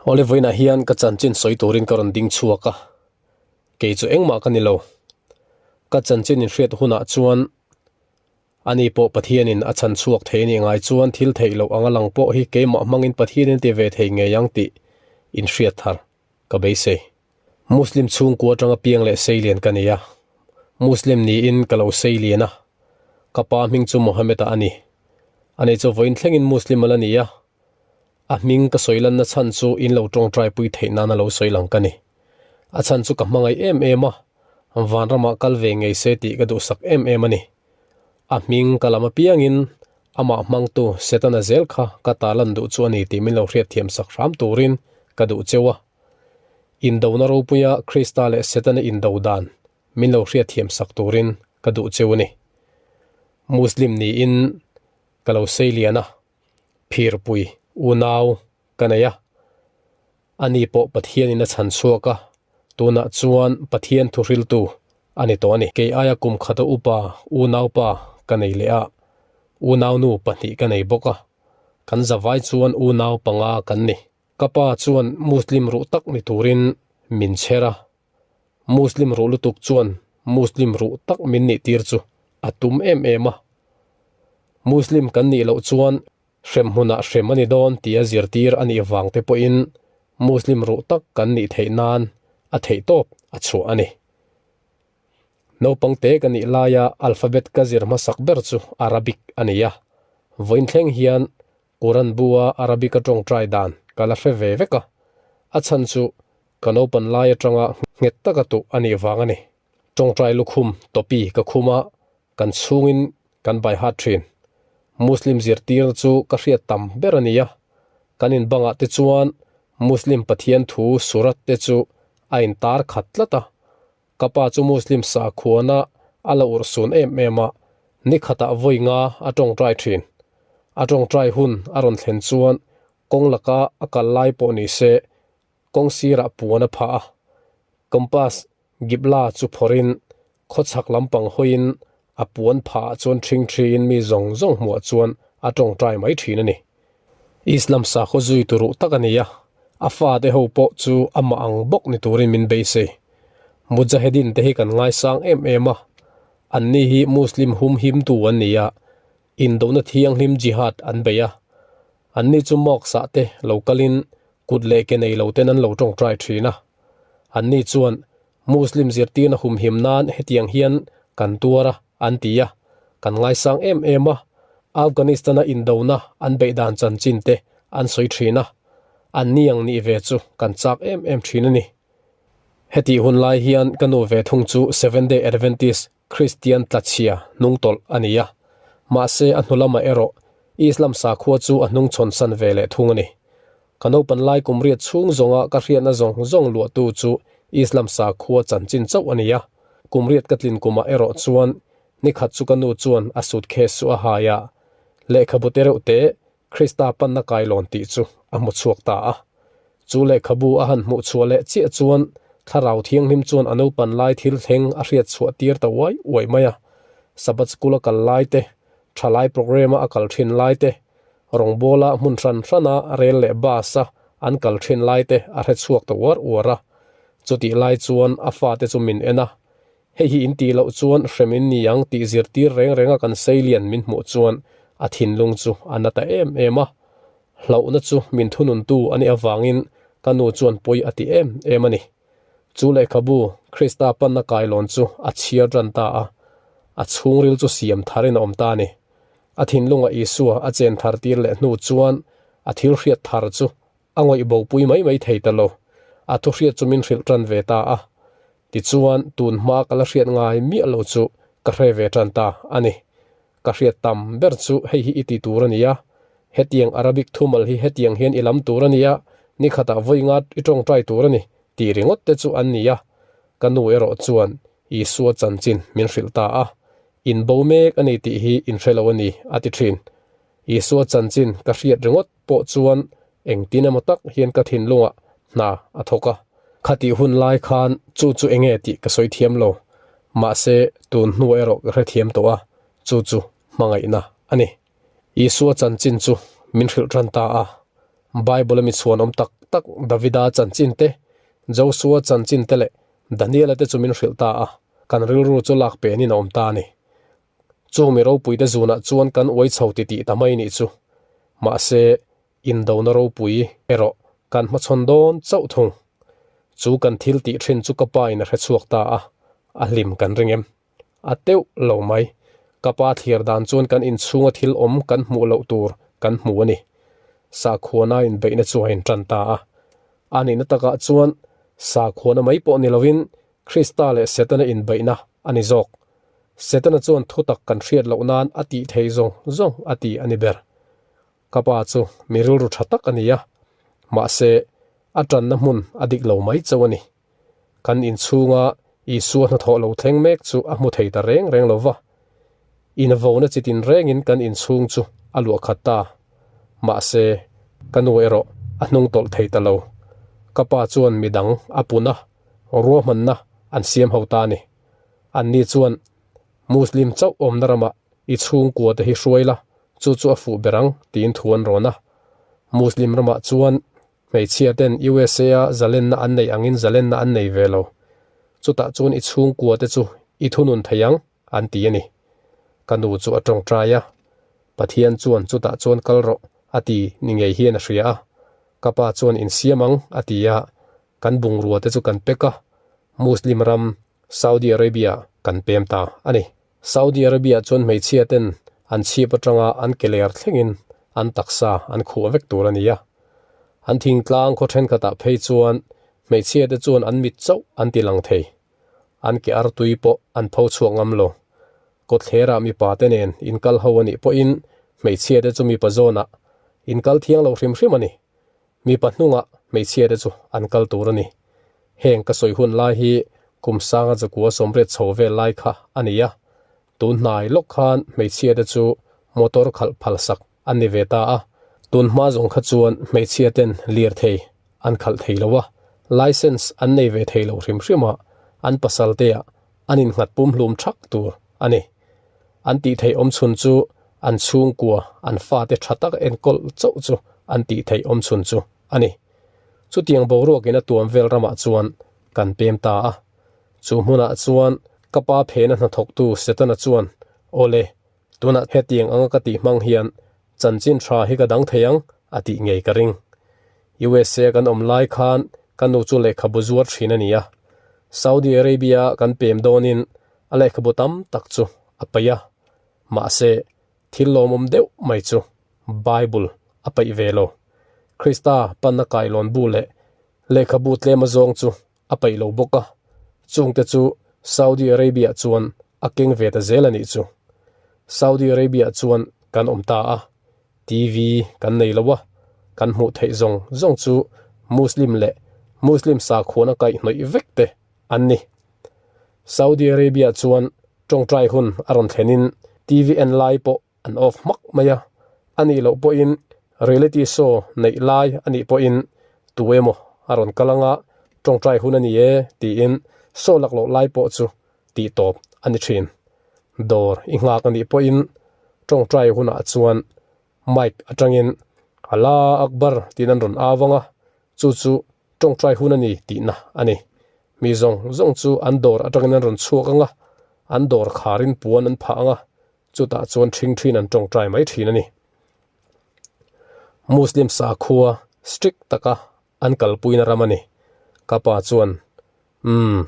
Awle vawiinah hian ka chanchin sawi turin ka rawn ding chhuak a, kei chu engmah ka ni lo. Ka chanchin inhriat hunah chuan ani pawh Pathianin a chhan chhuak thei a nih ngai chuan thil theih loh anga lang pawh hi keimah hmangin Pathianin ti ve thei ngei ang tih inhriat thar ka beisei. Muslim chhungkua atanga piang leh seilian ka ni a, Muslim niin ka lo seilian a, ka pa hming chu Mohammed-a a ni. Ani chu vawiin thlengin Muslim a la ni a, a hming ka sawi lanna chhan chu in lo tawngtai pui theih nana lo sawi lang ka ni. A chhan chu ka hmangaih em em a, vanramah kal ve ngei se tih ka duhsak em em a ni. A hming ka lam apiangin amah hmangtu Setana zel kha ka tarlan duh chu a ni tih min lo hriatthiam sak hram turin ka duh cheu a. Indona ropuia Krista leh Setana indo dan min lo hriatthiam sak turin ka duh cheu a ni. Muslim niin ka lo sei lian a, phirpui unau ka nei a. Ani pawh Pathianin a chhan chhuak a, tunah chuan Pathian thuhriltu a ni tawh a ni. Kei aia kum khata upa unaupa ka nei leh a, unaunu pahnih ka nei bawk a, kan zavai chuan unau panga kan ni. Ka pa chuan Muslim ruh tak ni turin min chher a, Muslim ruh lutuk chuan Muslim ruh tak min nih tir chu a tum em em a. Muslim kan nih loh chuan hrem hmunah hrem a ni dawn tia zirtir a nih vang te pawhin Muslim ruh tak kan nih theih nan a theihtawp a chhuah a ni. Naupang te ka nih laia alphabet ka zir hmasak ber chu Arabic a ni a, vawiin thleng hian Quran bua Arabic a tawngtai dan ka la hre ve vek a, a chhan chu ka naupan lai atanga nghet taka tuh a nih vang a ni. Tawngtai lukhum topi ka khum a, kan chhungin kan bai hat thin. Muslim zirtir chu ka hriat tam ber a ni a, kan inbangah te chuan Muslim Pathian thu surat te chu a intar khat tlat a, Ka pa chu Muslim sakhuana a la urhsun em em a, ni khatah vawi nga a tawngtai thin. A tawngtai hun a rawn thlen chuan kawng laka a kal lai pawh ni se kawng sirah puan a phah a, compass Gibla chu phawrhin khawchhak lampang hawiin a puan phahah chuan ṭhing ṭhiin mi zawng zawng hmuah chuan a tawngtai mai ṭhin a ni. Islam sakhaw zui turuh tak a ni a, a fate ho pawh chu amah ang bawk ni turin min beisei. Mujahedin te hi kan ngaisang em em a, anni hi Muslim hum himtu an ni a, indona thianghlim jihad an bei a. Anni chu mosque ah te lo kalin kut leh ke nei lo ten an lo tawngtai thin a. Anni chuan Muslim zirtirna humhim nan hetiang hian kan tuar a, an ti a, kan ngaisang em em a, Afghanistan-a indona an beih dan chanchin te an sawi thin a, an ni ang nih ve chu kan chak em em thin a ni. Hetih hun lai hian ka nu ve thung chu Seventh-day Adventist Kristian tlachhia hnungtawlh a ni a, mahse a hnu lamah erawh Islam sakhua chu a hnungchhawnsan ve leh thung a ni. Ka naupan lai kum riat chhung zawnga ka hriatna zawng zawng luahtu chu Islam sakhua chanchin chauh a ni a, kum riat ka tlin kumah erawh chuan nikhat chu ka nu chuan a suitcase chu a hai a, lehkhabu te reuh te Krista panna kailawn tih chu a hmu chhuak ta a. Chu lehkhabu a han hmuh chhuah leh chiah chuan Thlarau Thianghlim chuan a naupan lai thil thleng a hriat chhuah tir ta uai uai mai a. Sabbath School a kal lai te, thalai programme-a a kal thin lai te, rawngbawla hmun hran hrana rel leh bus-a an kal thin lai te a hre chhuak ta uar uar a. Chutih lai chuan a fate chu min en a, Hei hi in tih loh chuan hrem in ni ang tih zirtir reng renga kan seilian min hmuh chuan a thinlung chu a na ta em em a. Hlauhna chu min thununtu a nih avangin ka nu chuan pawi a ti em em a ni. Chu lehkhabu Krista panna kailawn chu a chhiar tan ta a, a chhungril chu siam tharin a awm ta a ni. A thinlunga Isua a chen thar tir leh hnu chuan a thil hriat thar chu A ngawih bopui mai mai thei ta lo. A thuhriat chu min hrilh tan ve ta a. Tichuan, tun hma ka la hriat ngai miah lo chu ka hre ve tan ta a ni. Ka hriat tam ber chu hei hi i ti tur a ni a, hetiang Arabic thumal hi hetiang hian i lam tur a ni a, nikhatah vawi nga i tawngtai tur a ni tih ringawt te chu an ni a. Ka nu erawh chuan Isua chanchin min hrilh ta a, In bo mek a ni tih hi in hre lo a ni, a ti thin. Isua chanchin ka hriat ringawt pawh chuan engtin emaw tak hian ka thinlungah hna a thawk a. Khatih hun lai khan chu chu enge tih ka sawi thiam lo, mahse tun hnuah erawh ka hrethiam tawh a, chu chu hmangaihna a ni. Isua chanchin chu min hrilh tan ta a, Bible-a mi chhuanawm tak tak Davida chanchin te, Josua chanchin te leh Daniela te chu min hrilh ta a, kan rilru chu lak penin a awm ta a ni. Chung mi ropuite zunah chuan kan uai chho titih ta mai nih chu. Mahse, indona ropui erawh kan hmachhawn dawn chauh thung. Chu kan thil tih thin chu ka pa in a hre chhuak ta a, a hlim kan ring em? A teuh lo mai. Ka pa thlir dan chuan kan inchhunga thil awm kan hmuh loh tur kan hmu a ni. Sakhuana inbeihna chu a intan ta a. A nihna takah chuan sakhuana mai pawh ni lovin Krista leh Setana inbeihna a ni zawk. Setana chuan thutak kan hriat loh nan a tih thei zawng zawng a ti a ni ber. Ka pa chu mi rilru tha tak a ni a, mahse a tanna hmun a dik lo mai chauh a ni. Kan inchhunga Isua hnathawh lo thleng mek chu a hmu thei ta reng reng lo va. Invona chi tin rengin kan inchhung chu a luah khat ta. Mahse, ka nu erawh a hnung tawlh thei ta lo. Ka pa chuan midang a pun a, ruahmanna an siam ho ta a ni. Anni chuan Muslim chauh awmna ramah i chhungkua te hi hruai la, chu chu a fuh ber ang tiin thu an rawn a. Muslim ramah chuan Hmeichhia ten USA a zalenna an neih angin zalenna an nei ve lo. Chutah chuan i chhungkua te chu i thunun thei ang, an ti a ni. Ka nu chu a tawngtai a, Pathian chuan chutah chuan kal rawh a ti ni ngei hian a hria a. Ka pa chuan insiam ang a ti a, kan bungrua te chu kan pek a, Muslim ram Saudi Arabia kan pem ta a ni. Saudi Arabia chuan hmeichhia ten an chhip atanga an ke ler thlengin an taksa an khuah vek tur a ni a. An thingtlang khaw thenkhatah phei chuan hmeichhia te chuan an mit chauh an ti lang thei. An ke artui pawh an pho chhuak ngam lo. Kawtthlerah mipa te nen inkal ho a nih pawhin hmeichhia te chu mipa zawnah inkal thiang lo hrim hrim a ni. Mipa hnungah hmeichhia te chu an kal tur a ni. Heng ka sawi hun lai hi kum sanga zakua sawmriat chho vel lai kha a ni a. Tun hnai lawk khan hmeichhia te chu motor khalh phalsak an ni ve ta a. Tun hma zawng kha chuan hmeichhia ten lirthei an khalh thei lo a, license an nei ve thei lo hrim hrim a, an pasal te ah an innghat pumhlum thak tur a ni. An tih theih awm chhun chu an chhungkua, an fate tha taka enkawl chauh chu an tih theih awm chhun chu a ni. Chutiang boruakin a tuam vel ramah chuan kan pem ta a. Chu hmunah chuan ka pa phena hnathawktu Setana chuan, Awle, tunah hetiang anga ka tih hmang hian chanchin tha hi ka dang thei ang, a tih ngei ka ring. USA kan awm lai khan ka nu chu lehkhabu zuar thin a ni a. Saudi Arabia kan pem dawnin A lehkhabu tam tak chu a paih a, mahse thil lawmawm deuh mai chu Bible a paih ve lo. Krista panna kailawn bu leh lehkhabu tlem azawng chu a paih lo bawk a, chungte chu Saudi Arabia chuan a keng ve ta zel a nih chu. Saudi Arabia chuan kan awm ta a, TV kan nei lo a, kan hmuh theih zawng zawng chu Muslim leh Muslim sakhuana kaihhnawih vek te an ni. Saudi Arabia chuan tawngtai hun a rawn thlenin TV en lai pawh an off hmak mai a, a nih loh pawhin reality show neih lai a nih pawhin tu emaw a rawn kal anga tawngtai hun a ni e tiin show laklawh lai pawh chu tih tawp a ni thin. Dawr i nghak a nih pawhin tawngtai hunah chuan mic atangin Allah Akbar tiin an rawn au vang a, chu chu Tawngtai hun a ni tihna a ni. Mi zawng zawng chu an dawr atangin an rawn chhuak ang a, an dawr kharin puan an phah ang a, chutah chuan ṭhing ṭhin an tawngtai mai ṭhin a ni. Muslim sakhua strict taka an kalpuina ram a ni. Ka pa chuan, Umm,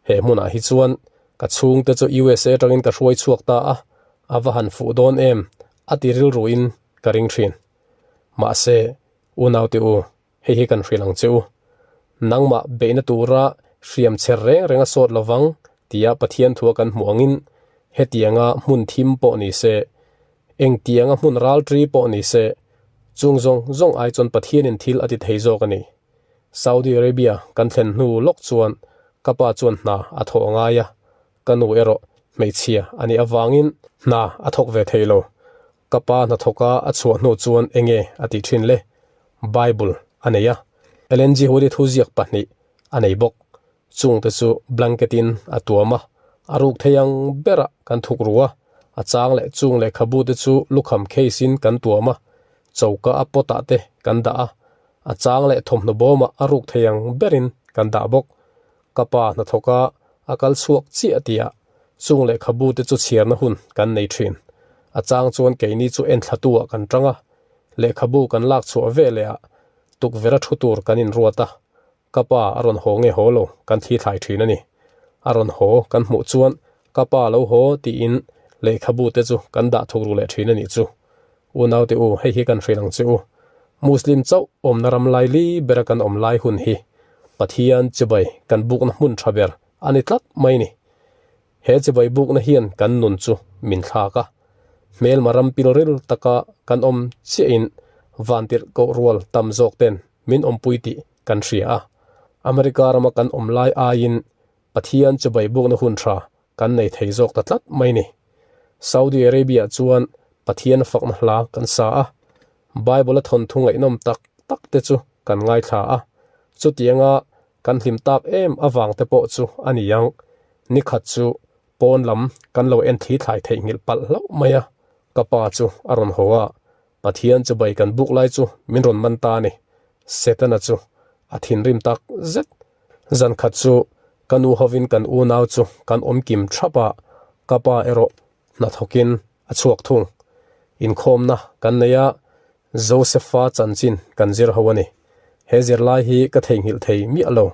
he hmunah hi chuan ka chhungte chu USA atangin ka hruai chhuak ta a, a va han fuh dawn em, a ti rilruin ka ring ṭhin. Mahse, unaute u, Hei hi kan hrilh ang che u. Nangmah beihna tura hriam chher reng reng a sawt lovang tia Pathian thua kan hmuh angin hetianga hmun thim pawh ni se, engtianga hmun ralṭi pawh ni se, chung zawng zawng ai chuan Pathianin thil a ti thei zawk a ni. Saudi Arabia kan thlen hnu lawk chuan ka pa chuan hna a thawh a ngai a, ka nu erawh hmeichhia a nih avangin hna a thawk ve thei lo. Ka pa hnathawka a chhuah hnu chuan enge a tih thin le? Bible a nei a, Ellen G. White thuziak pahnih a nei bawk. Chungte chu blanket in a tuam a, a ruk thei ang berah kan thuk ru a, a chang leh chung lehkhabu te chu lukham case in kan tuam a, choka a pot ah te kan dah a. A chang leh thawmhnaw bawmah a ruk thei ang berin kan dah bawk. Ka pa hnathawka a kal chhuak chiah tihah chung lehkhabu te chu chhiarna hun kan nei thin. A chang chuan keini chu enthlatu ah kan tang a, lehkhabu kan lak chhuah veleh ah tukverh a thu tur kan inruat a, Ka pa a rawn haw nge haw lo kan thli thlai thin a ni. A rawn haw kan hmuh chuan ka pa lo haw tiin lehkhabu te chu kan dah thuk ru leh thin a nih chu. Unaute u hei hi kan hrilh ang che u. Muslim chauh awmna ram lai li bera kan awm lai hun hi Pathian chibai kan bukna hmun tha ber a ni tlat mai ni. He chibai bukna hian kan nun chu min thlak a, hmelma ram pilril taka kan awm chiahin vantirh koh rual tam zawk ten min awmpui tih kan hria a. America rama kan awm lai aiin Pathian chibai bukna hun tha kan nei thei zawk ta tlat mai ni. Saudi Arabia chuan Pathian fakna hla kan sa a, Bible a thawnthu ngaihnawm tak tak te chu kan ngaithla a, chutianga kan hlim tak em avang te pawh chu a ni ang. Ni khat chu pawn lam kan lo en thli thlai theihnghilh palh hlauh mai a, ka pa chu a rawn haw a, Pathian chu bai kan buk lai chu min rawn man ta a ni. Setana chu a thinrim tak zet. Zan khat chu ka nu hovin kan unau chu kan awm kim thap a, ka pa erawh hnathawkin a chhuak thung. Inkhawmna kan nei a, Josepha chanchin kan zir ho a ni. He zirlai hi ka theihnghilh thei miah lo.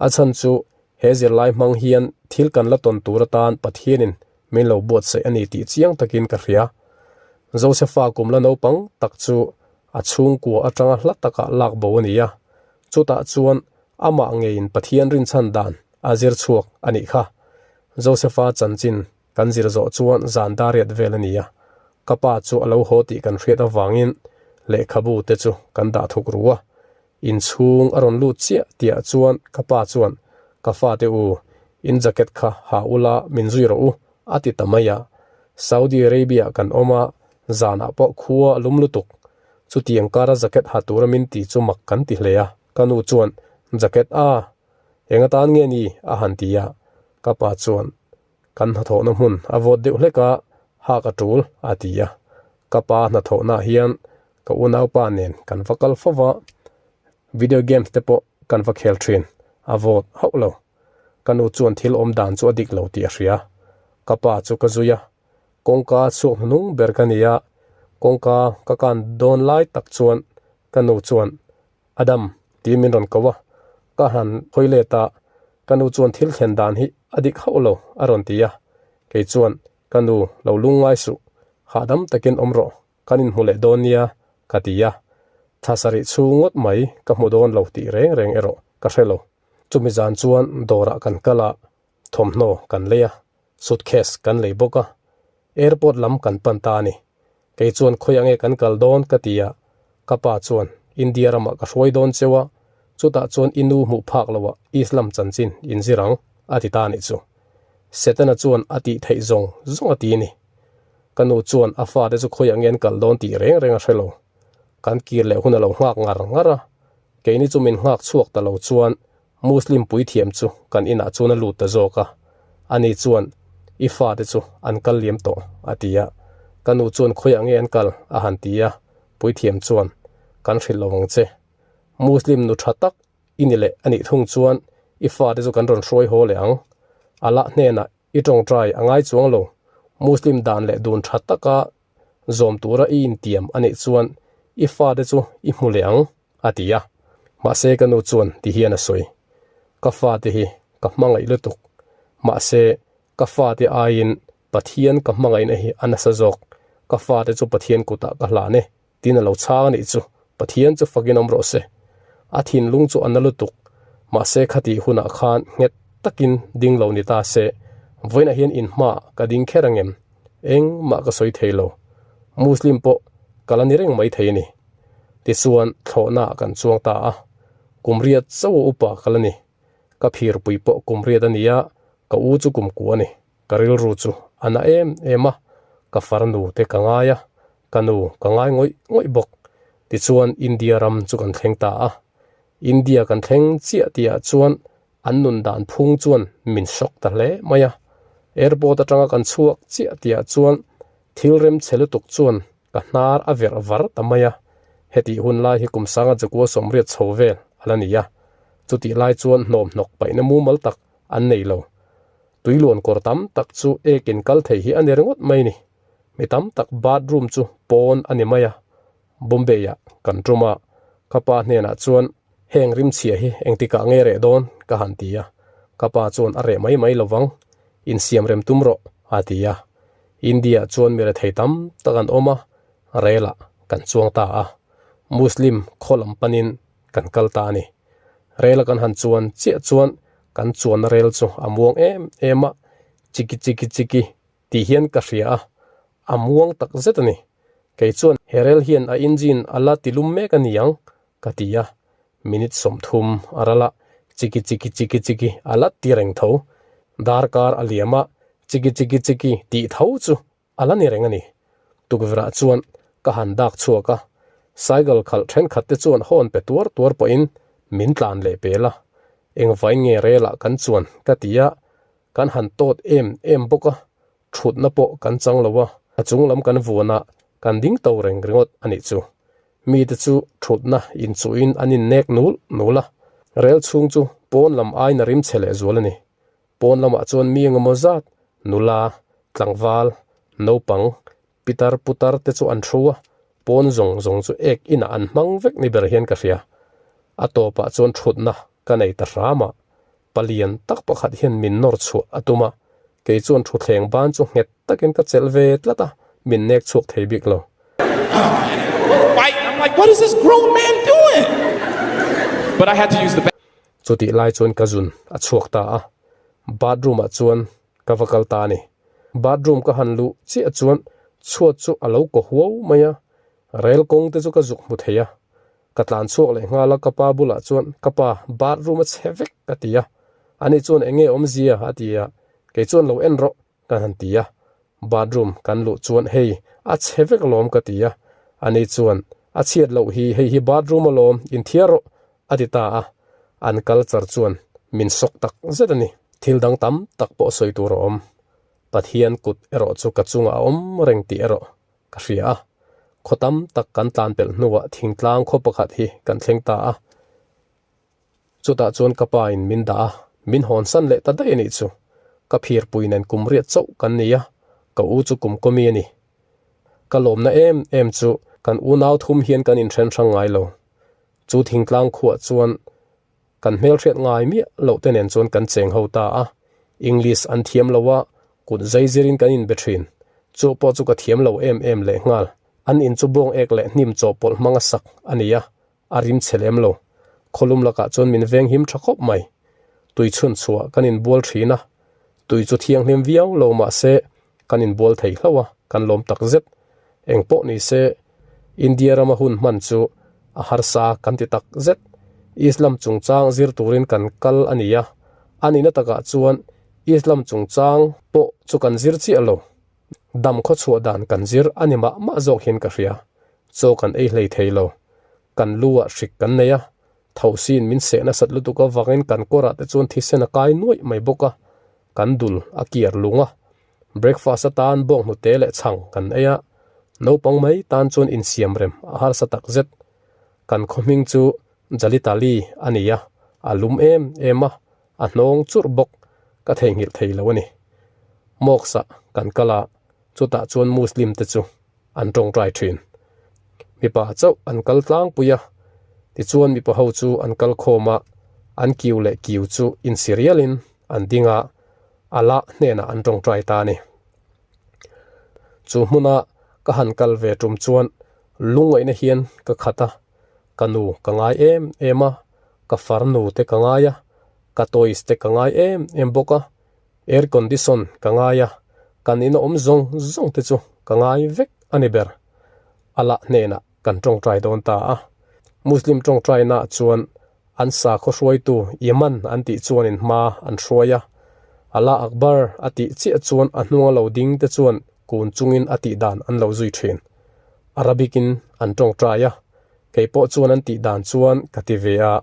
A chhan chu he zirlai hmang hian thil kan la tawn tur atan Pathianin min lo buatsaih a ni tih chiang takin ka hria. Josepha kum la naupang tak chu a chhungkua atanga hla takah lak bo a ni a, chutah chuan amah ngeiin Pathian rinchhan dan a zir chhuak a nih kha. Josepha chanchin kan zir zawh chuan zan dariat vel a ni a, ka pa chu a lo haw tih kan hriat avangin lehkhabu te chu kan dah thuk ru a. Inchhung a rawn lut chiah tihah chuan ka pa chuan, Ka fate u, in jacket kha ha ula min zui rawh u, a ti ta mai a. Saudi Arabia kan awm a, zanah pawh khua a lum lutuk. Chutiang kara jacket ha tura min ti chu mak kan ti hle a. Ka nu chuan, Jacket a, eng atan nge ni? a han ti a. Ka pa chuan, Kan hnathawhna hmun a vawt deuh hlek a, hak a tul, a ti a. Ka pa hnathawhnaah hian ka unaupa nen kan va kal fo va, video games te pawh kan va khel thin, a vawt hauh lo. Ka nu chuan thil awm dan chu a dik lo tih a hria. Ka pa chu ka zui a, kawngka chhuak hnung ber ka ni a, kawngka ka kan dawn lai tak chuan ka nu chuan Adam, tiin min rawn ko a, ka han hawi let a, ka nu chuan thil thlen dan hi a dik hauh lo a rawn ti a, kei chuan ka nu lo lungngai suh, hahdam takin awm rawh, kan inhmu leh dawn nia ka ti a, thla sarih chhung ngawt mai ka hmu dawn lo tih reng reng erawh ka hre lo. Chumi zan chuan dawrah kan kal a, thawmhnaw kan lei a, suitcase kan lei bawk a, airport lam kan pan ta a ni. Kei chuan khawi ange kan kal dawn ka ti a, ka pa chuan India ramah ka hruai dawn cheu a, chutah chuan i nu hmuh phak loah Islam chanchin in zir ang a ti ta a nih chu. Setana chuan a tih theih zawng zawng a ti a ni. Ka nu chuan a fate chu khawi ange an kal dawn tih reng reng a hre lo. Kan kir leh hun a lo nghak ngar ngar a, keini chu min nghak chhuak ta lo chuan Muslim puithiam chu kan inah chuan a lut ta zawk a, ani chuan i fate chu an kal liam tawh a ti a, ka nu chuan khawiah nge an kal a han ti a, puithiam chuan kan hrilh lo ang che. Muslim nu tha tak i ni leh a nih thung chuan i fate chu kan rawn hruai haw leh ang. Allah hnenah i tawngtai a ngai chuang lo, Muslim dan leh dun tha taka zawm tura i intiam a nih chuan i fate chu i hmu leh ang, a ti a. Mahse ka nu chuan ti hian a sawi, Ka fate hi ka hmangaih lutuk, mahse ka fate aiin Pathian ka hmangaihna hi a nasa zawk, ka fate chu Pathian kutah ka hlan e, tiin a lo chhang a nih chu, Pathian chu fakin awm rawh se. A thinlung chu a na lutuk, mahse khatih hunah khan nghet takin ding lo ni ta se, vawiinah hian inhmaah ka ding kher angem? Engmah ka sawi thei lo. Muslim pawh ka la ni reng mai thei a ni. Tichuan thlawhnaah kan chuang ta a, kum riat chauh a upa ka la ni. Ka phirpui pawh kum riat a ni a, ka u chu kum ku a ni. Ka rilru chu a na em em a, ka farnu te ka ngai a, ka nu ka ngai ngawih ngawih bawk. Tichuan India ram chu kan thleng ta a. India kan thleng chiah tihah chuan an nun dan phung chuan min shock ta hle mai a. Airport atanga kan chhuak chiah tihah chuan thil rem chhe lutuk chuan ka hnar a verh var ta mai a. Hetih hun lai hi kum sanga jakua 80 chho vel a la ni a, chutih lai chuan hnawmhnawk paihna mumal tak an nei lo. Tuiluan kawr tam tak chu ekin kal thei hi a ni ringawt mai ni. Mi tam tak bathroom chu pawn a ni mai a, Bombay-ah kan tum a, ka pa hnenah chuan heng rimchhia hi engtikah nge reh dawn ka han ti a, ka pa chuan a reh mai mai lovang, insiam rem tum rawh a ti a. India-ah chuan mi rethei tam tak an awm a, relah kan chuang ta a, Muslim khaw lam panin kan kal ta a ni. Rela kan han chuan chiah chuan kan chuanna rel chu a muang em em a, chiki chiki chiki tih hian ka hria a, a muang tak zet a ni. Kei chuan he rel hian a engine a la ti lum mek a ni ang ka ti a, minute 30 a ral a, chiki chiki chiki chiki a la ti reng tho. Darkar a liam a, chiki chiki chiki tih tho chu a la ni reng a ni. Tukverhah chuan ka han dak chhuak a, cycle khalh thenkhat te chuan hawn pe tuar tuar pawhin min tlan leh pel a, engvain nge relah kan chuan ka ti a, kan han tawt em em bawk a, thutna pawh kan chang lo a, a chung lam kan vuan a, kan ding to reng ringawt a nih chu. Mite chu thutna inchuhin an innek nul nul a, rel chhung chu pawn lam aiin a rimchhe lehzual a ni. Pawn lamah chuan mi engemaw zat, nula, tlangval, naupang, pitar putar te chu an thu a, pawn zawng zawng chu ek inah an hmang vek ni ber hian ka hria. A tawpah chuan thutna ka nei ta hram a, palian tak pakhat hian min nawr chhuah a tum a, kei chuan thutthleng ban chu nghet takin ka chelh ve tlat a, min nek chhuak thei bik lo. Chutih lai chuan ka zun a chhuak ta a, bathroom ah chuan ka va kal ta a ni. Bathroom ka han luh chiah chuan chhuat chu a lo kaw huau mai a, rel kawng te chu ka zuk hmu thei a. Ka tlan chhuak leh nghal a, ka pa bulah chuan, Ka pa, bathroom a chhe vek ka ti a. Ani chuan eng nge awmzia a ti a, kei chuan lo en rawh ka han ti a. Bathroom kan luh chuan hei a chhe vek alawm ka ti a, ani chuan a chhiat loh hi hei hi bathroom alawm inthiar rawh a ti ta a, an culture chuan min sawk tak zet a ni. Thil dang tam tak pawh sawi tur a awm, Pathian kut erawh chu ka chungah a awm reng tih erawh ka hria a, khaw tam tak kan tlan pelh hnuah thingtlang khaw pakhat hi kan thleng ta a. Chutah chuan ka pa in min dah a, min hawnsan leh ta daih a nih chu. Ka phirpui nen kum riat chauh kan ni a, ka u chu kum kawmi a ni. Ka lawmna em em chu kan unau thum hian kan inthen hrang ngai lo. Chu thingtlang khuah chuan kan hmelhriat ngai miah loh te nen chuan kan cheng ho ta a, English an thiam lo a, kut zai zirin kan inbe thin. Chu pawh chu ka thiam lo em em lehnghal. An in chu bawng ek leh hnim chawhpawlh hmanga sak a ni a, a rim chhe lem lo. Khawlum lakah chuan min veng him tha khawp mai. Tui chhun chhuah kan inbual thin a, tui chu thianghlim viau lo mah se kan inbual thei hlauh a, kan lawm tak zet. Eng pawh ni se, India rama hun hman chu a harsa kan ti tak zet. Islam chungchang zir turin kan kal a ni a, a nihna takah chuan Islam chungchang pawh chu kan zir chiah lo. Dam khaw chhuah dan kan zir a ni mah mah zawk hian ka hria. Chaw kan ei hlei thei lo. Kan lu ah hrik kan nei a, thosin min seh nasat lutuk avangin kan kawrah te chuan thisen a kai nuaih mai bawk a, kan dul a kiar lung a. Breakfast atan bawnghnute leh chhang kan ei a, naupang mai tan chuan insiam rem a harsa tak zet. Kan khaw hming chu Jalitali a ni a, a lum em em a, a hnawng churh bawk, ka theihnghilh thei lo a ni. Mosque ah kan kal a, chutah chuan Muslim te chu an tawngtai thin. Mipa chauh an kal tlangpui a, tichuan mipa ho chu an kal khawm a, an kiu leh kiu chu insi rialin an ding a, Allah hnenah an tawngtai ta a ni. Chu hmuna ka han kal ve tum chuan lungngaihna hian ka khat a, ka nu ka ngai em em a, ka farnu te ka ngai a, ka toys te ka ngai em em bawk a, Air condition ka ngai a, kan in a awm zawng zawng te chu ka ngai vek a ni ber. Allah hnenah kan tawngtai dawn ta a. Muslim tawngtainaah chuan an sakhaw hruaitu Iman an tih chuanin hma an hruai a. Allah Akbar a tih chiah chuan a hnunga lo ding te chuan kun chungin a tih dan an lo zui thin. Arabic in an tawngtai a, kei pawh chuan an tih dan chuan ka ti ve a,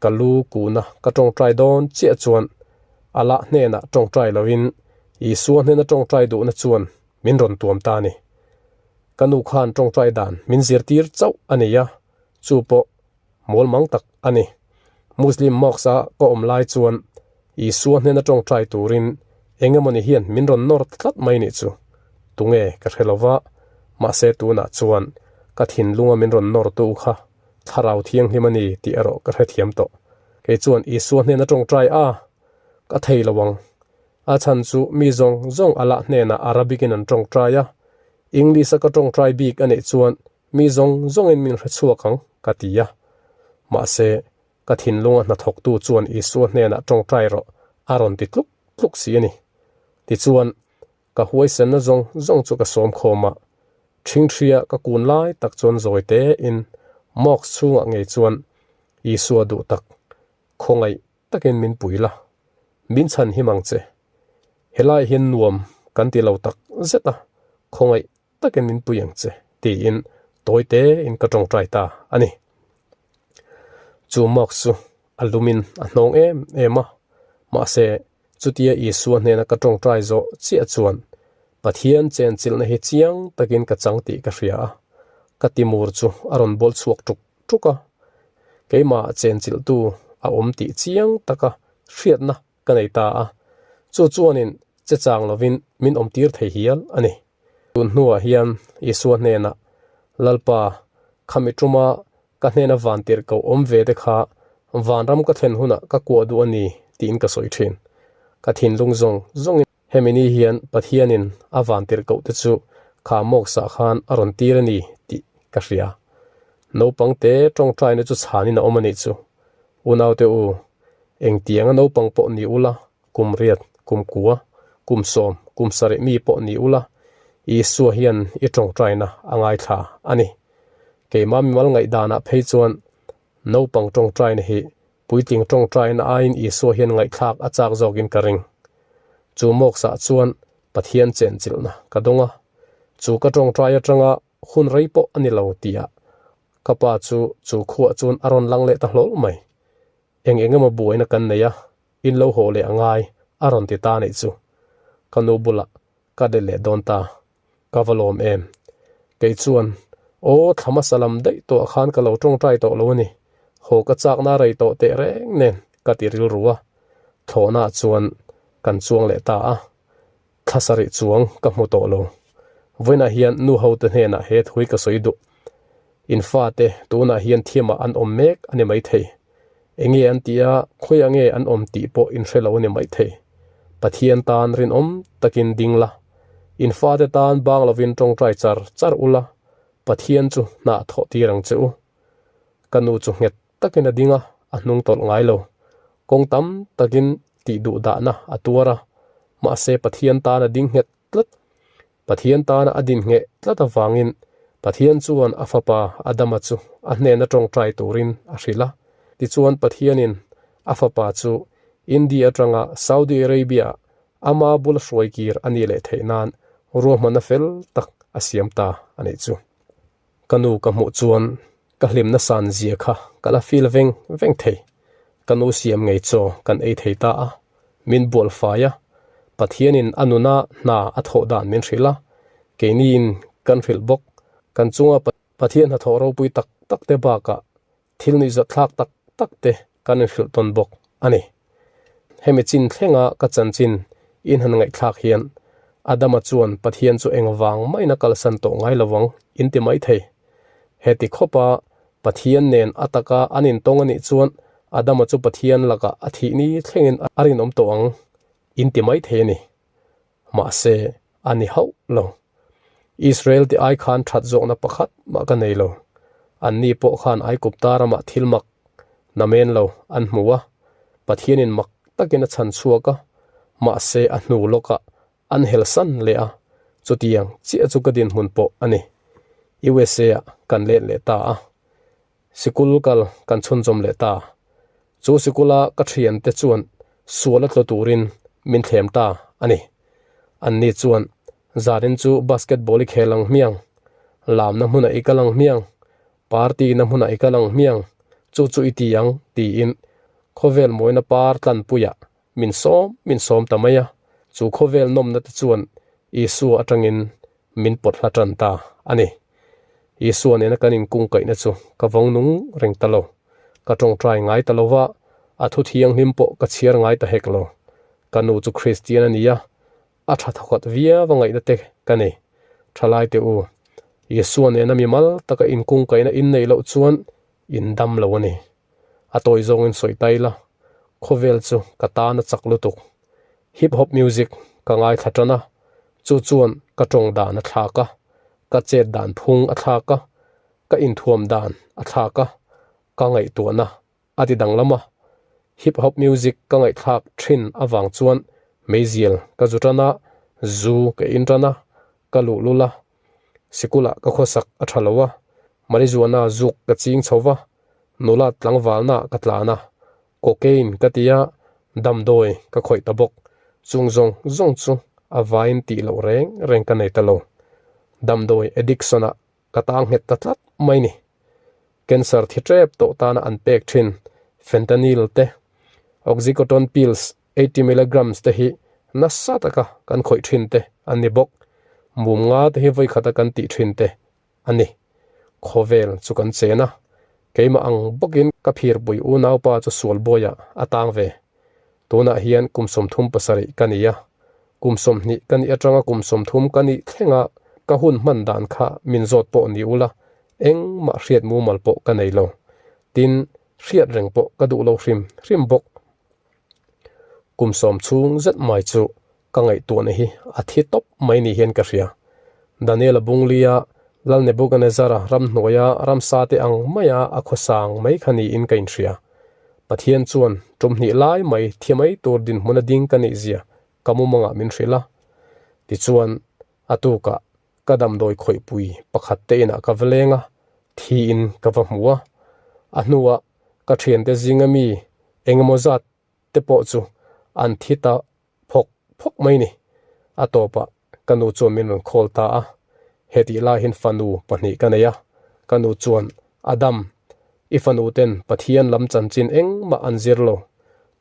ka lu kuna ka tawngtai dawn chiah chuan Allah hnenah tawngtai lovin Isua hnena tawngtai duhna chuan min rawn tuam ta a ni. Ka nu khan tawngtai dan min zirtir chauh a nei a. Chu pawh mawlmang tak a ni. Muslim mosque-a ka awm lai chuan Isua hnena tawngtai turin eng emawni hian min rawn nawr ta tlat mai nih chu. Tunge ka hre lo va, mahse tunah chuan ka thinlunga min rawn nawrtu kha Thlarau Thianghlim a ni tih erawh ka hrethiam tawh. Kei chuan Isua hnena tawngtai a, ka thei lo ang. A chhan chu mi zawng zawng Allah hnenah Arabic-in an tawngtai a, English-a ka tawngtai bik a nih chuan Mi zawng zawngin min hre chhuak ang, ka ti a. Mahse, ka thinlunga hnathawktu chuan Isua hnenah tawngtai rawh a rawn ti tluk tluk si a ni. Tichuan, ka huaisenna zawng zawng chu ka sawm khawm a. Ṭhingṭhia ka kun lai tak chuan zawi tein mosque chhungah ngei chuan Isua duh tak, khawngaih takin min pui la, min chhan him ang che. Helai hian nuam kan ti lo tak zet a, khawngaih takin min pui ang che, tiin tawi tein ka tawngtai ta a ni. Chu mosque chu a lumin a hnawng em em a, mahse chutia Isua hnena ka tawngtai zawh chiah chuan Pathian chenchilhna hi chiang takin ka chang tih ka hria a, ka timur chu a rawn bawl chhuak tuk tuk a, keimah chenchilhtu a awm tih chiang taka hriatna ka nei ta a, chu chuanin che chang lovin min awmtir thei hial a ni. Tun hnuah hian Isua hnenah, Lalpa, khami tuma ka hnena van tirh ko awm ve te kha vanram ka thlen hunah ka kuah duh a ni, tiin ka sawi thin. Ka thinlung zawng zawngin hemi ni hian Pathianin a van tirh koh te chu kha mawksah khan a rawn tir a ni tih ka hria. Naupang te tawngtaina chu chhanin a awm a nih chu. Unaute u, engtianga naupang pawh ni ula, kum riat, kum kua, kum sawm, kum sarih mi pawh ni ula, Isua hian i tawngtaina a ngaithla a ni. Keimah mimal ngaihdanah phei chuan naupang tawngtaina hi puitling tawngtaina aiin Isua hian ngaihthlak a chak zawkin ka ring. Chu mawksah chuan Pathian chenchilhna ka dawng a, chu ka tawngtai atanga hun rei pawh a ni lo tihah ka pa chu chu khuah chuan a rawn lang leh ta hlawl mai. Eng eng emaw buaina kan nei a, in lo haw leh a ngai, a rawn ti ta anih chu. Ka nu bulah ka let leh dawn ta. Ka va lawm em? Kei chuan, Aw, thla hmasa lam daih tawh ah khan ka lo tawngtai tawh lo a ni. Haw ka chakna rei tawh teh reng nen ka ti rilru a. Thlawhna chuan kan chuang leh ta a. Thla sarih chuang ka hmu tawh lo. Vawiinah hian nu hote hnenah he thu hi ka sawi duh. In fate tunah hian thiamah an awm mek a ni maithei. Enge an tih a, khawiah nge an awm tih pawh in hre lo a ni maithei. Pathian tan rinawm takin ding la. In fate tan bang lovin tawngtai char char ula, Pathian chu hnah thawh tir ang che u. Ka nu chu nghet takin a ding a, a hnung tawlh ngai lo. Kawng tam takin tih duh dahna a tuar a, mahse Pathian tan a ding nghet tlat. Pathian tana a din ngheh tlat avangin Pathian chuan a fapa Adama chu a hnena tawngtai turin a hrilh a. Tichuan Pathianin a fapa chu India atanga Saudi Arabia-ah ama bula hruai kir a nih leh theih nan ruahmanna fel tak a siam ta a nih chu. Ka nu ka hmuh chuan ka hlimna san zia kha ka la feel veng veng thei. Ka nu siam ngei chaw kan ei thei ta a, min bual fai a, Pathianin a nuna hna a thawh dan min hrilh a, keiniin kan hrilh bawk. Kan chunga Pathian hnathawh ropui tak tak te bakah thil nuihzat thlak tak tak te kan inhrilh tawn bawk a ni. Hemi chin thlenga ka chanchin in han ngaihthlak hian Adama chuan Pathian chu engvang maina kalsan tawh ngai lo ang in ti mai thei. Heti khawpa Pathian nen a taka an intawng a nih chuan Adama chu Pathian lakah a thih ni thlengin a rinawm tawh ang in ti mai thei a ni. Mahse, a ni hauh lo. Israel te ai khan that zawkna pakhat mah ka nei lo. Anni pawh khan Aigupta ramah thil mak namen lo an hmu a, Pathianin mak takin a chhan chhuak a, mahse a hnu lawkah an helsan leh a, chutiang chiah chu ka dinhmun pawh a ni. USA-ah kan let leh ta a. Sikul kal kan chhunzawm leh ta. Chu sikula ka thiante chuan sual a tlu turin min thlem ta a ni. Anni chuan, Zanin chu basketball i khel ang hmiang, lamna hmunah i kal ang hmiang, party na hmunah i kal ang hmiang, chu chu i ti ang, tiin khawvel mawina par tlanpuiah min sawm min sawm ta mai a. Chu khawvel nawmna te chuan Isua atangin min pawt hla tan ta a ni. Isua nena kan inkungkaihna chu ka vawng nung reng ta lo. Ka tawngtai ngai ta lo va, a thu thianghlim pawh ka chhiar ngai ta hek lo. Ka nu chu Kristian a ni a, a tha thawkhat viau a ngaihna te ka nei. Thalai teh u, Isua nena mimal taka inkungkaihna in neih loh chuan in dam lo a ni. A tawi zawngin sawi ta ila, khawvel chu ka tan a chak lutuk. Hip hop music ka ngaithla tan a, chu chuan ka tawng dan a thlak a, ka chet dan phung a thlak a, ka inthuam dan a thlak a, ka ngaihtuahna a ti danglam a. Hip hop music ka ngaihthlak thin avang chuan meizial ka zu tan a, zu ka in tan a, ka luhlul a, sikulah ka khawsak a tha lo a, marijuana zuk ka ching chho va, nula tlangvalna ka tlan a, cocaine ka ti a, damdawi ka khawih ta bawk. Chung zawng zawng chu a vain tih loh reng reng ka nei ta lo. Damdawi addiction-ah ka tang nghet ta tlat mai ni. Cancer thi tep tawh tana an pek thin fentanyl te, oxycodone pills 80 milligrams te hi nasa taka kan khawih thin te an ni bawk. Mum nga te hi vawikhata kan tih thin te a ni. Khawvel chu kan chen a, keimah ang bawkin ka phirpui unaupa chu sualbawiah a tang ve. Tunah hian kum 37 ka ni a, kum 20 ka nih atanga kum 30 ka nih thlenga ka hun hman dan kha min zawt pawh ni ula, engmah hriat mumal pawh ka nei lo. Tin, hriat reng pawh ka duh lo hrim hrim bawk. Kum sawm chhung zet mai chu ka ngaihtuahna hi a thi tawp mai ni hian ka hria. Daniel-a Bunglia, Lal Nebuchadnezzar-a ramhnuaia ramsa te ang maia a khawsang mai kha niin ka inhria. Pathian chuan tum hnih lai mai thi mai tur dinhmuna ding ka nih zia ka mumangah min hrilh a. Tichuan, a tukah ka damdawi khawihpui pakhat te inah ka va leng a, thiin ka va hmu a. A hnuah ka thiante zinga mi engemaw zat te pawh chu an thi ta phawk phawk mai ni. A tawpah ka nu chuan min rawn call ta a, hetih laiin fanu pahnih ka nei a, ka nu chuan Adam, i fanu ten Pathian lam chanchin engmah an zir lo,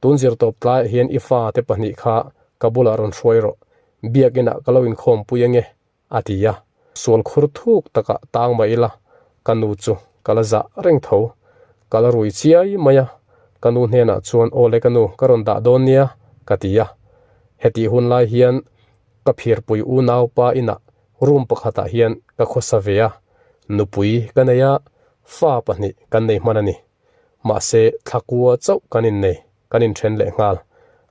tun zir tawp tlaiah hian i fa te pahnih kha ka bulah rawn hruai rawh, biakinah ka lo inkhawmpui ange a ti a. Sual khur thuk takah tang mah ila, ka nu chu ka la zah reng tho. Ka la rui chiai mai a, ka nu hnenah chuan aw le ka nu ka rawn dah dawn nia ka ti a. Hetih hun lai hian ka phirpui unaupa inah room pakhatah hian ka khawsa ve a, nupui ka nei a, fa pahnih kan nei hman a ni. Mahse thlakua chauh kan innei, kan inthen leh nghal.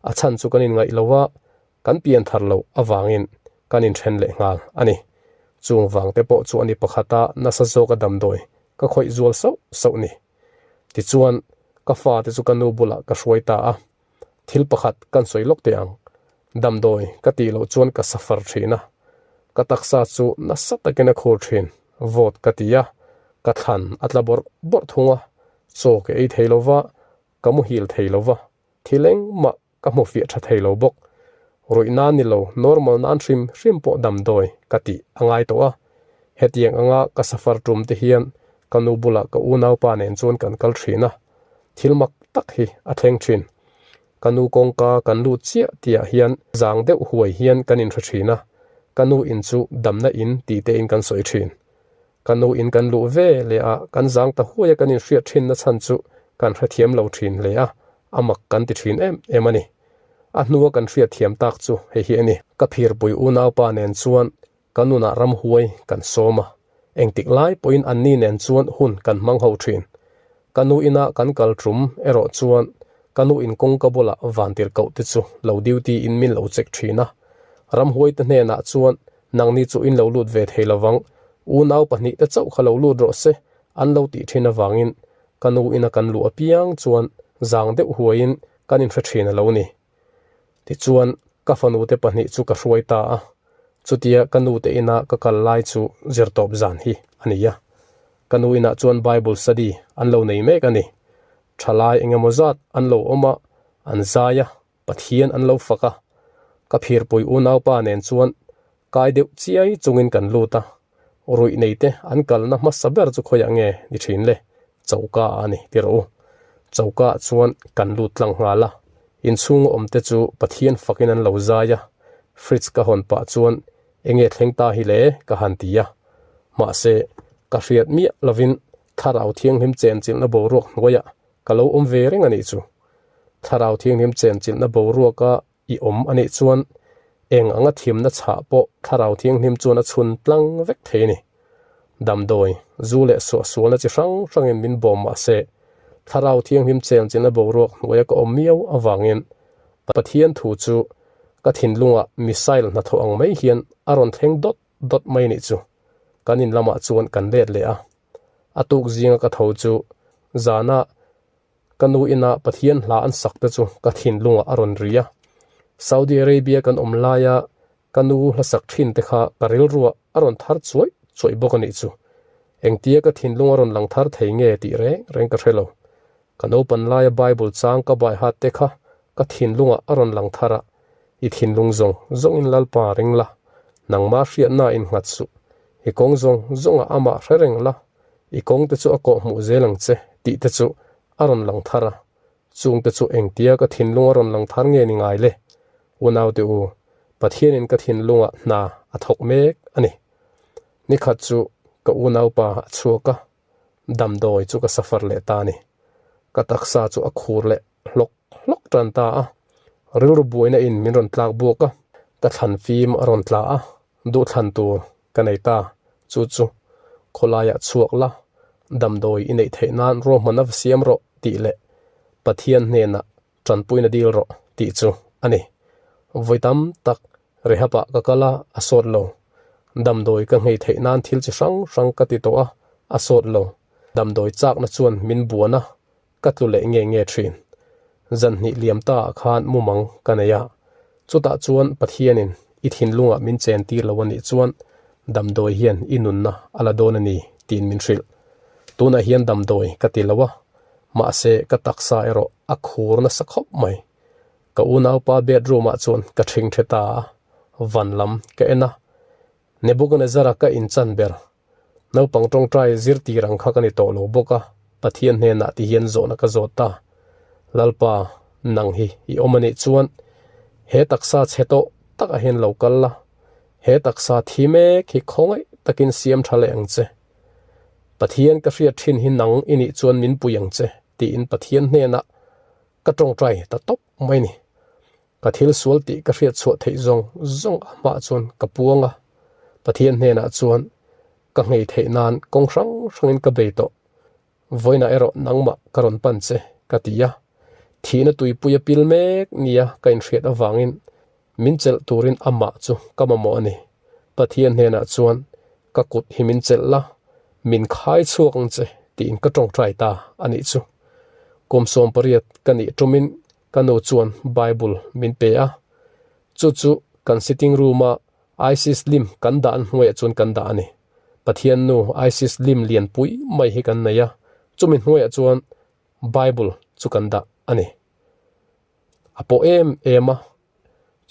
A chhan chu kan inngaih lo a, Kan pian thar loh avangin kan inthen leh nghal a ni. Chung vang te pawh chu a ni pakhat a nasa zawka damdawi ka khawih zual sauh sauh ni. Tichuan, ka fate chu ka nu bulah ka hruai ta a. Thil pakhat kan sawi lawk teh ang. Damdawi ka tih loh chuan ka suffer thin a. Ka taksa chu nasa takin a khur thin. Vawt ka ti a, ka thlan a tla bawrh bawrh thung a. Chaw ka ei thei lova, ka muhil thei lova. Thil engmah ka hmu fiah tha thei lo bawk. Ruih nan ni lo, normal nan hrim hrim pawh damdawi ka tih a ngai tawh a. Hetiang anga ka safar tum te hian ka nu bulah ka unaupa nen chuan kan kal thin a. Thil mak tak hi a thleng thin. Ka nu kawngka kan lut chiah tihah hian zang deuh huai hian kan inhre thin a, ka nu in chu damna in tih tein kan sawi thin. Ka nu in kan luh ve leh a, kan zang ta huai a kan inhriat thin na chhan chu kan hrethiam lo thin hle a, a mak kan ti thin em em a ni. A hnua kan hriatthiam tak chu hei hi a ni. Ka phirpui unaupa nen chuan ka nunah ramhuai kan sawm a, engtik lai pawhin anni nen chuan hun kan hmang ho thin. Ka nu ina kan kal tum erawh chuan ka nu in kawngka bulah vantirhkoh te chu lo duty in min lo check thin a, ramhuai te hnenah chuan Nangni chu in lo lut ve thei lovang, unau pahnih te chauh kha lo lut rawh se, an lo tih thin avangin ka nu ina kan luh apiang chuan zang deuh huaiin kan inhre thin a lo ni. Tichuan, ka fanu te pahnih chu ka hruai ta a, chutia ka nu te ina ka kal lai chu zirtawp zan hi a ni a. Ka nu inah chuan Bible study an lo nei mek a ni. Thalai engemaw zat an lo awm a, an zai a, Pathian an lo fak a, ka phirpui unaupa nen chuan kai deuh chiai chungin kan lut a, ruih nei te an kalna hmasa ber chu khawiah nge ni thin le, choka ah a ni ti rawh u. Choka ah chuan kan lut tlang nghal a, inchhunga awm te chu Pathian fakin an lo zai a, fridge ka hawn pah chuan enge thleng ta hi le ka han ti a, mahse ka. Ka hriat miah lovin Thlarau Thianghlim chenchilhna boruak hnuaiah ka lo awm ve reng a nih chu. Thlarau Thianghlim chenchilhna boruaka i awm a nih chuan eng anga thimna chhah pawh Thlarau Thianghlim chuan a chhun tlang vek thei a ni. Damdawi, zu leh suahsualna chi hrang hrangin min bawm mah se, Thlarau Thianghlim chenchilhna boruak hnuaia ka awm miau avangin Pathian thu chu ka thinlungah missile hnathawh ang mai hian a rawn thleng dawt dawt mai a nih chu. Kan in lamah chuan kan let leh a. A tuk zinga ka tho chu zana ka nu ina Pathian hla an sak te chu ka thinlungah a rawn ri a. Saudi Arabia kan awm laia ka nu hla sak thin te kha ka rilruah a rawn thar chuaih chuaih bawk a nih chu. Engtia ka thinlung a rawn lang thar thei nge tih reng reng ka hre lo. Ka naupan laia Bible chang ka bai hat te kha ka thinlungah a rawn lang thar a, I thinlung zawng zawngin Lalpa ring la, nangmah hriatna innghat suh. I kawng zawng zawngah amah hre reng la, i kawng te chu a kawh hmuh zel ang che tih te chu a rawn lang thar a. Chung te chu engtia ka thinlung a rawn lang thar nge ni ngai le? Unaute u, Pathianin ka thinlungah hna a thawk mek a ni. Nikhat chu ka unaupa a chhuak a, damdawi chu ka safar leh ta a ni. Ka taksa chu a khur leh hlawk hlawk tan ta a, rilru buaina in min rawn tlak buak a, ka thlan fim a rawn tla a, duhthlan tur ka nei ta, chu chu khawlaiah chhuak la, damdawi i neih theih nan ruahman a va siam rawh tih leh Pathian hnenah tanpuina dil rawh tih chu a ni. Vawi tam tak rehab-ah ka kal a, a sawt lo. Damdawi ka nghei theih nan thil chi hrang hrang ka ti tawh a, a sawt lo. Damdawi chakna chuan min buan a, ka tlu leh nge nge thin. Zan hnih liam ta ah khan mumang ka nei a, chutah chuan Pathianin i thinlungah min chen tir lo a nih chuan damdawi hian i nunna a la dawn a ni tiin min hrilh. Tunah hian damdawi ka ti lo a, mahse ka taksa erawh a khur nasa khawp mai. Ka unaupa bedroom ah chuan ka thing the ta a, van lam ka en a, Nebuchadnezzar-a ka inchan ber Naupang tawngtai zirtir ang kha ka ni tawh lo bawk a, Pathian hnenah ti hian zawhna ka zawt ta. Lalpa, nang hi i awm a nih chuan he taksa chhe tawh takah hian lo kal la, he taksa thi mek hi khawngaih takin siam tha leh ang che. Pathian ka hriat thin hi nang i nih chuan min pui ang che, tiin Pathian hnenah ka tawngtai ta tawp mai ni. Ka thil sual tih ka hriat chhuah theih zawng zawng a hmah chuan ka puang a, Pathian hnenah chuan ka nghei theih nan kawng hrang hrangin ka bei tawh. Vawiinah erawh nangmah ka rawn pan che, ka ti a. Thihna tuipui a pil mek nia ka inhriat avangin min chelh turin amah chu ka mamawh a ni. Pathian hnenah chuan ka kut hi min chelh la, min khai chhuak ang che tiin ka tawngtai ta a nih chu. Kum 18 ka nih tumin Ka nu chuan Bible min pe a, chu chu kan sitting room-a Isis lim kan dah hnuaiah chuan kan dah a ni. Pathian nu Isis lim lianpui mai hi kan nei a, chumi hnuaiah chuan Bible chu kan dah a ni. A pawh em em a,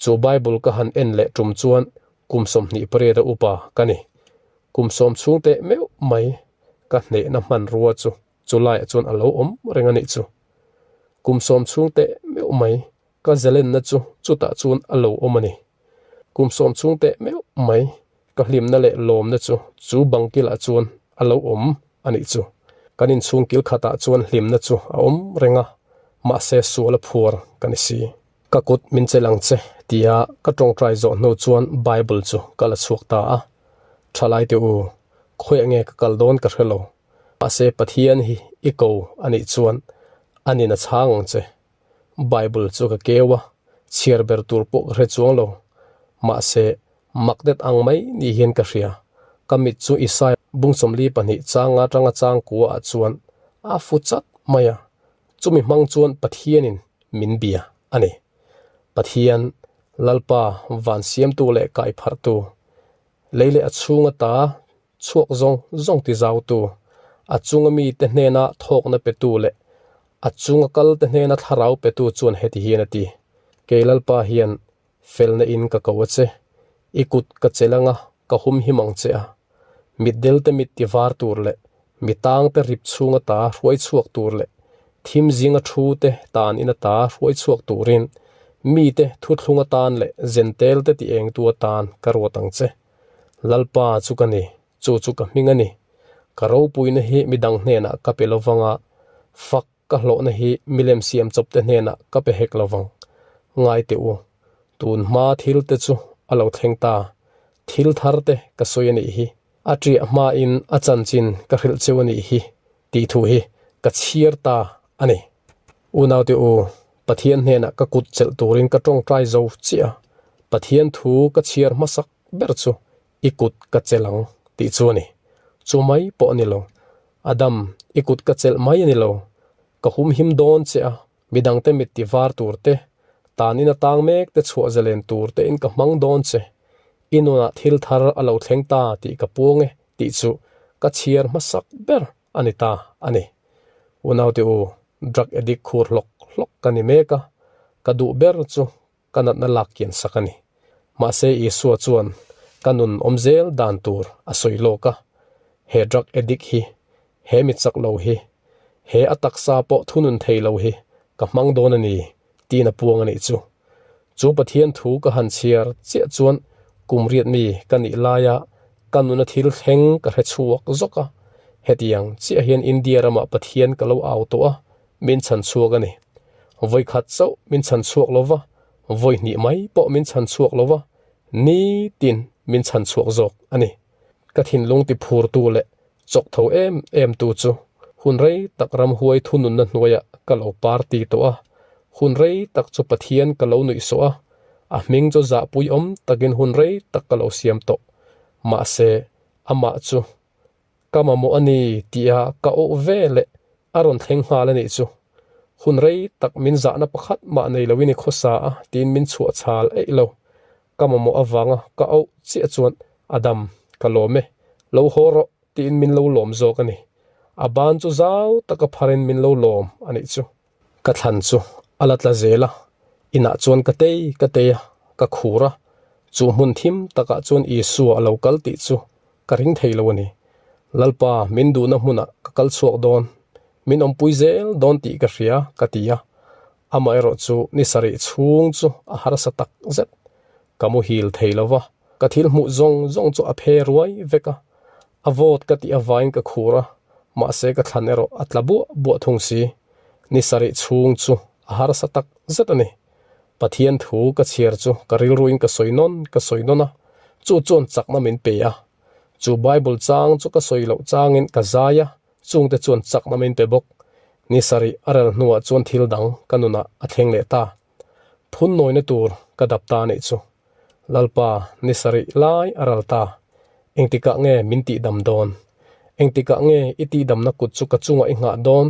chu Bible ka han en leh tum chuan kum 28 a upa ka ni. Kum sawm chhung teh meuh mai ka hnehna hmanrua chu Chu laiah chuan a lo awm reng a nih chu. Kum sawm chhung teh meuh mai ka zelenna chu chutah chuan a lo awm a ni. Kum sawm chhung teh meuh mai ka hlimna leh lawmna chu chu bang kilah chuan a lo awm a nih chu. Kan inchhung kil khatah chuan hlimna chu a awm reng a, mahse sual a phuar ka ni si. Ka kut min chelh ang che tia ka tawngtai zawh hnu chuan Bible chu ka la chhuak ta a. Thalaite u, khawiah nge ka kal dawn ka hre lo. Mahse Pathian hi i ko a nih chuan a nin a chhang ang che. Bible chu ka keu a, chhiar ber tur pawh ka hre chuang lo. Mahse magnet ang mai ni hian ka hria. Ka mit chu Isaiah bung 42 changa atanga chang kua ah chuan a fu chat mai a, chumi hmang chuan Pathianin min bia a ni. Pathian, Lalpa, van siamtu leh kaipharhtu, lei leh a chhunga ta Chhuak zawng zawng ti zautu, a chunga mite hnena thawkna petu leh a chunga kalte hnena thlarau petu chuan heti hian a ti, Kei Lalpa hian felna in ka ko a che, i kut ka chelh anga ka humhim ang che a, mitdelte mit ti var tur leh mi tangte rip chhunga ta hruai chhuak tur leh thim zinga thu te tan in ata hruai chhuak turin mite thuthlung atan leh zentelte ti engtu atan ka ruat ang che. Lalpa chu ka ni, chu chu ka hming a ni. Ka ropuina hi midang hnenah ka pe lovang a, fak ka hlawhna hi milem siam chawpte hnenah ka pe hek lovang. Ngai teh u, tun hma thil te chu a lo thleng ta, thil thar te ka sawi a nih hi, a ṭiah hmain a chanchin ka hrilh cheu a nih hi tih thu hi ka chhiar ta a ni. Unaute u, Pathian hnenah ka kut chelh turin ka tawngtai zo chiah a, Pathian thu ka chhiar hmasak ber chu i kut ka chelh ang tih chu a ni. Chu mai pawh a ni lo. Adam, i kut ka chelh mai a ni lo. Ka humhim dawn che a, midangte mit ti var tur te, tanin a tang mek te chhuah zalen tur tein ka hmang dawn che. I nunah thil thar a lo thleng ta tih ka puang e tih chu ka chhiar hmasak ber a ni ta a ni. Unaute u, drug addict khur hlawk hlawk ka ni mek a, ka duh ber chu ka natna lak kian sak a ni. Mahse Isua chuan ka nun awm zel dan tur a sawi lawk a, he drug addict hi, he mi chak lo hi, he a taksa pawh thunun thei lo hi ka hmang dawn a ni tiin a puang a nih chu. Chu Pathian thu ka han chhiar chiah chuan kum riat mi ka nih laia ka nuna thil thleng ka hre chhuak zawk a, hetiang chiah hian India ramah Pathian ka lo au tawh a, min chhan chhuak a ni. Vawi khat chauh min chhan chhuak lo va, vawi hnih mai pawh min chhan chhuak lo va, nitin min chhan chhuak zawk a ni. Ka thinlung ti phurtu leh chawk tho em em tu chu hun rei tak ramhuai thununna hnuaiah ka lo party tawh a, hun rei tak chu Pathian ka lo nuihsawh a, a hming chu zahpui awm takin hun rei tak ka lo siam tawh. Mahse, amah chu Ka mamawh a ni tia ka awh ve leh a rawn thleng nghal a nih chu. Hun rei tak min zahna pakhat mah nei loin i khawsa a tiin min chhuah chhal eih lo. Ka mamawh avanga ka auh chiah chuan a dam, ka lawm e, lo haw rawh tiin min lo lawm zawk a ni. A ban chu zau taka pharin min lo lawm a nih chu. Ka thlan chu a la tla zel a, inah chuan ka tei ka tei a, ka khur a, chu hmun thim takah chuan Isua a lo kal tih chu ka ring thei lo a ni. Lalpa min duhna hmunah ka kal chhuak dawn, min awmpui zel dawn tih ka hria ka ti a, amaherawh chu ni sarih chhung chu a harsa tak zet. Ka muhil thei lo va, ka thil hmuh zawng zawng chu a phe ruai vek a, A vawt ka tih avain ka khur a, mahse ka thlan erawh a tla buah buah thung si. Ni sarih chhung chu a harsa tak zet a ni. Pathian thu ka chhiar chu ka rilruin ka sawi nawn ka sawi nawn a, chu chuan chakna min pe a. Chu Bible chang chu ka sawi loh changin ka zai a, chungte chuan chakna min pe bawk. Ni sarih a rel hnuah chuan thil dang ka nunah a thleng leh ta. Phun nawina tur ka dap ta a nih chu. Lalpa, ni sarih lai a ral ta. Engtikah nge min tihdam dawn? Engtikah nge i tihdamna kut chu ka chungah i nghah dawn?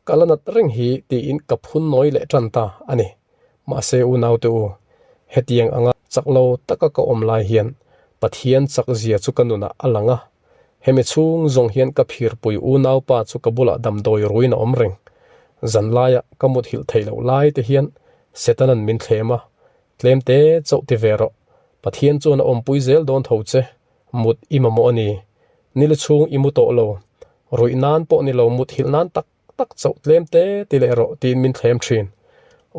Ka la nat reng hi tiin ka phun nawi leh tan ta a ni. Mahse unaute u, hetiang anga chak lo taka ka awm lai hian Pathian chak zia chu ka nunah a lang a. Hemi chhung zawng hian ka phirpui unaupa chu ka bulah damdawi ruin a awm reng. Zanlaia ka muthilh theih loh lai te hian Setanan min thlem a, Tlem te chauh ti ve rawh. Pathian chuan a awmpui zel dawn tho che. Mut i mamawh a ni. Nila chhung i mu tawh lo. Ruih nan pawh ni lo mut hilh nan tak tak chauh tlem te ti leh rawh tiin min thlem thin.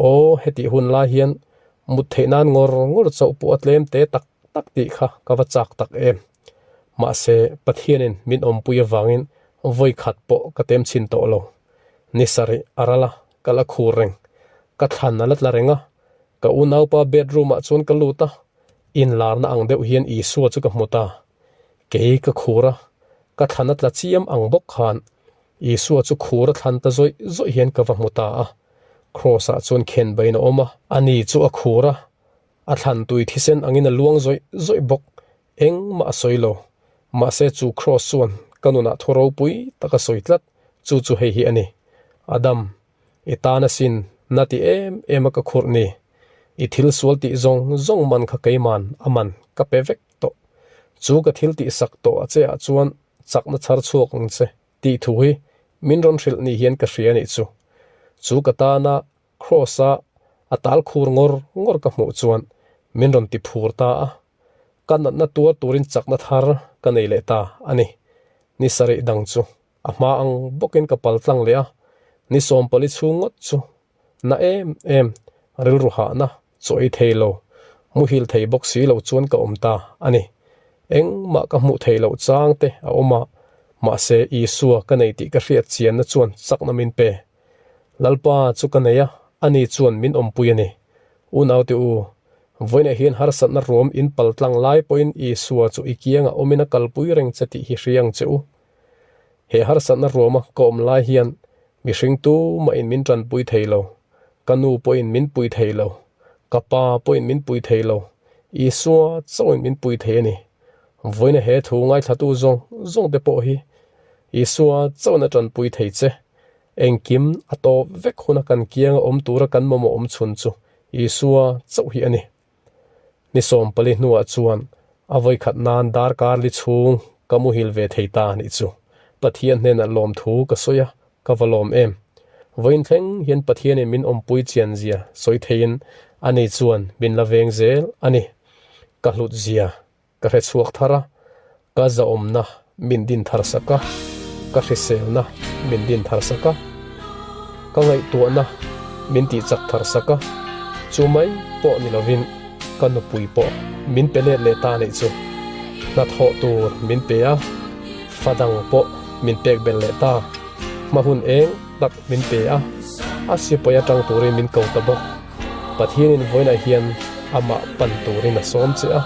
Aw, hetih hun lai hian mut theih nan ngawr ngawr chauh pawh a tlem te tak tak tih kha ka va chak tak em. Mahse, Pathianin min awmpui avangin vawi khat pawh ka tem chhin tawh lo. Ni sarih a ral a, ka la khur reng. Ka thlan a la tla reng a, Ka unaupa bedroom ah chuan ka lut a, inlarna ang deuh hian Isua chu ka hmu ta. Kei ka khur a, ka thlan a tla chiam ang bawk khan Isua chu khur a thlan ta zawih zawih hian ka va hmu ta a. Kraws ah chuan khen bain a awm a, ani chu a khur a, a thlan tui thisen angin a luang zawih zawih bawk, engmah a sawi lo. Mahse chu kraws chuan ka nunah thu ropui tak a sawi tlat, chu chu hei hi a ni. Adam, I tan asin, na ti em em a ka khurh ni. I thil sual tih zawng zawng man kha keiman a man ka pe vek tawh. Chu ka thil tih sak tawh a che ah chuan chakna chhar chhuak ang che tih thu hi min rawn hrilh ni hian ka hria anih chu. Chu ka tana Kraws a a tal khur ngawr ngawr ka hmuh chuan min rawn ti phur ta a. Ka natna tuar turin chakna thar ka nei leh ta a ni. Ni sarih dang chu A hma ang bawkin ka pal tlang leh a, ni 40 chhung ngawt chu na em em, rilru hahna, chaw ei thei lo, muhil thei bawk si lo chuan ka awm ta a ni. Engmah ka hmuh theih loh chang te a awm a, Mahse, Isua ka nei tih ka hriat chianna chuan chakna min pe. Lalpa chu ka nei a, ani chuan min awmpui a ni. Unaute u, vawiinah hian harsatna ruam in pal tlang lai pawhin Isua chu i kiangah awmin a kalpui reng che tih hi hria ang che u. He harsatna ruama ka awm lai hian mihring tumahin min tanpui thei lo, ka nu pawhin min pui thei lo, ka pa pawhin min pui thei lo, Isua chauhin min pui thei a ni. Vawiina he thu ngaithlatu zawng zawng te pawh hi Isua chauhin a tanpui thei che. Engkim a tawp vek huna kan kianga awm tura kan mamawh awm chhun chu Isua chauh hi a ni. Ni 14 hnuah chuan a vawikhat nan darkar li chhung ka muhil ve thei ta anih chu. Pathian hnenah lawmthu ka sawi a, ka va lawm em. Vawiin thleng hian Pathianin min awmpui chian zia sawi theiin ani chuan min la veng zel a ni. Ka hlut zia Ka hre chhuak thar a, ka zahawmna min din thar sak a, ka hriselna min din thar sak a, ka ngaihtuahna min tih chak thar sak a, chu mai pawh ni lovin ka nupui pawh min pe let leh ta anih chu. Hnathawh tur min pe a, fa dang pawh min pek belh leh ta, hma hun eng tak min pe a, a sipai atang turin min ko ta bawk. Pathianin vawiinah hian amah pan turin a sawm che a,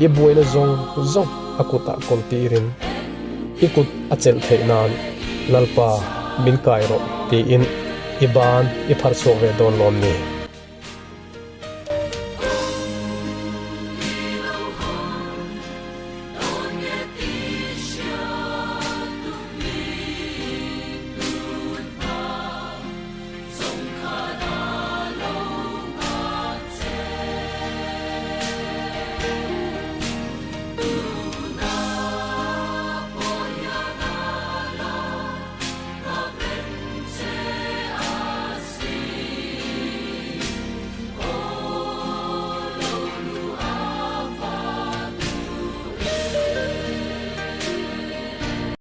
i buaina zawng zawng a kutah kawl tirin i kut a chelh theih nan Lalpa min kai rawh tiin i ban i phar chhuak ve dawn lawm ni?